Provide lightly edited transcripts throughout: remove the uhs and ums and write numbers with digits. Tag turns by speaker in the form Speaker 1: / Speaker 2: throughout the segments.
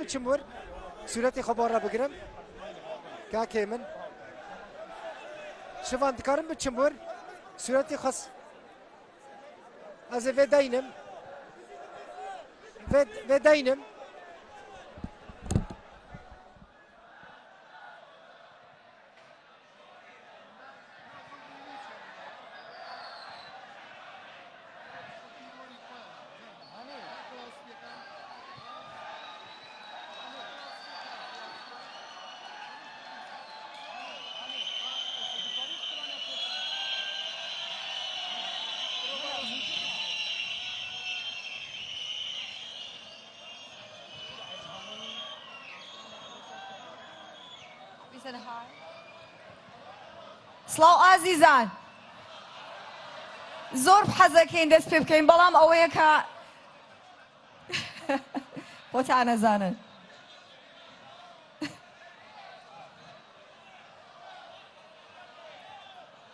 Speaker 1: بچم ور سورەتی خۆ بۆ ڕە بگرم کاک هێمن شڤان دکارم بچم ور سورەتی خۆ ئەزێ ڤێ داینم ڤێ داینم.
Speaker 2: سڵاو ئازیزان زۆر حەزەکەین دەست پێ بکەین بەڵام ئەوەیە کە خۆتان ئەزانن.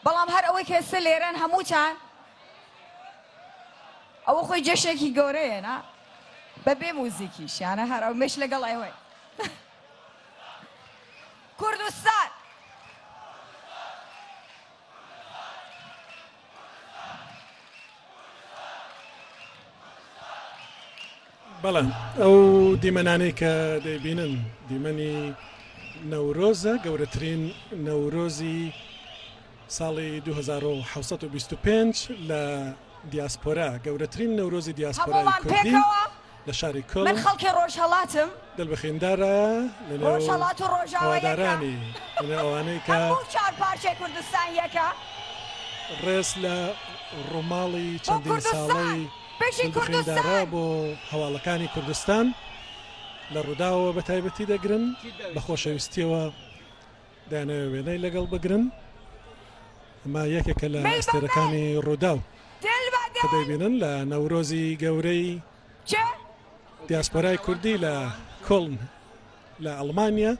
Speaker 2: بەڵام هەر ئەوەی کە ئێستا لێرەن هەمووتان ئەوە خۆی جەشێکی گەورەیە نا بەبێ موزیکیش یانە هەر ئەو مش لەگەڵ ئێوەی کوردستان.
Speaker 3: بەڵێ ئەو دیمەنانەی کە دەیبینن دیمەنی نەورۆزە گەورەترین نەورۆزی ساڵی 2725 لە دیاسپۆرا گەورەترین نەورۆزی دیاسپۆرای
Speaker 2: هەموومان
Speaker 3: کوردی
Speaker 2: پێکەوە
Speaker 3: لە شاری
Speaker 2: من
Speaker 3: کۆڵن
Speaker 2: خەڵکی ڕۆژهەڵاتم
Speaker 3: دڵبخیندارە لە نێو
Speaker 2: ڕۆژهەڵات و ڕۆژاوا یەکە
Speaker 3: هەوادارانی لە نێو ئەوانەی کە
Speaker 2: هەموو چوار پارچەی کوردستان یەکە
Speaker 3: ڕێز لە ڕووماڵی
Speaker 2: بۆ
Speaker 3: چەندین
Speaker 2: کوردستان
Speaker 3: ساڵەی
Speaker 2: بژی
Speaker 3: دڵبخیندارە
Speaker 2: کوردستان.
Speaker 3: بۆ هەواڵەکانی کوردستان لە ڕووداوەوە بە تایبەتی دەگرن بە خۆشەویستیەوە دەیانەوێت وێنەی لەگەڵ بگرن ئەمە یەکێکە لە
Speaker 2: مل بە مل
Speaker 3: ئەستێرەکانی ڕووداو
Speaker 2: دل بە
Speaker 3: کە
Speaker 2: دل
Speaker 3: دەیبینن لە نەورۆزی گەورەی
Speaker 2: چ؟
Speaker 3: دیاسپۆرای کوردی لە کۆڵن لە ئەڵمانیا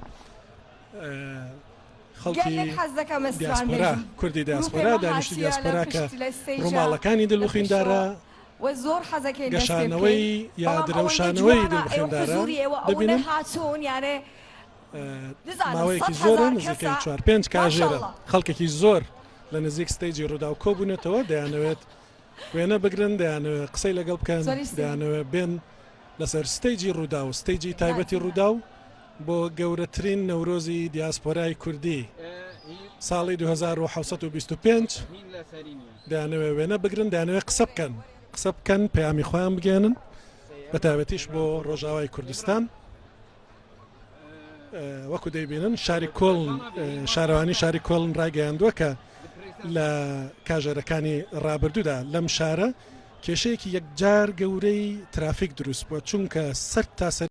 Speaker 3: خەڵکی
Speaker 2: گەلێک حەز دەکەم ئەستران
Speaker 3: دیاسپۆرا
Speaker 2: بێژم
Speaker 3: کوردی
Speaker 2: گروپێ
Speaker 3: دیاسپۆرا
Speaker 2: مە
Speaker 3: دانیشتوی
Speaker 2: هاتیە لە
Speaker 3: دیاسپۆرا کە
Speaker 2: پشت لە stage ا
Speaker 3: ڕووماڵەکانی
Speaker 2: لە
Speaker 3: دلبخویندارە
Speaker 2: پشتەوە و زۆر حەزەکەین دەست پێ بکەین
Speaker 3: گەشانەوەی یا
Speaker 2: بەڵام ئەوەندە
Speaker 3: درەوشانەوەی
Speaker 2: جوانە ئێوە
Speaker 3: دلبخویندارە
Speaker 2: حزوری ئێوە ئەوەنە
Speaker 3: دەبینن
Speaker 2: هاتوون یانێ بزانم
Speaker 3: ماوەیەکی زۆرە
Speaker 2: 100,000
Speaker 3: نزیکەی
Speaker 2: کەسە
Speaker 3: چوار پێنج کاژێرە
Speaker 2: ماشاءاللە.
Speaker 3: خەڵکێکی زۆر لە نزیک stage ی ڕووداو کۆبوونەتەوە دەیانەوێت وێنە بگرن دەیانەوێت قسەی لەگەڵ بکەن
Speaker 2: زۆریش سەیر.
Speaker 3: دەیانەوێت بێن لەسەر stage ی ڕووداو stage ی تایبەتی ڕووداو بۆ گەورەترین نەورۆزی دیاسپۆرای کوردی ساڵی 2725 دەیانەوێت وێنە بگرن دەیانەوێت قسە بکەن قسە بکەن پەیامی خۆیان بگەێنن بە تایبەتیش بۆ ڕۆژاوای کوردستان. وەکو دەیبینن شاری کۆڵن شارەوانی شاری کۆڵن ڕایگەیاندووە کە لە کاژێرەکانی ڕابردوودا لەم شارە کێشەیەکی یەکجار گەورەی ترافیک دروست بووە چونکە سەر تا سەر.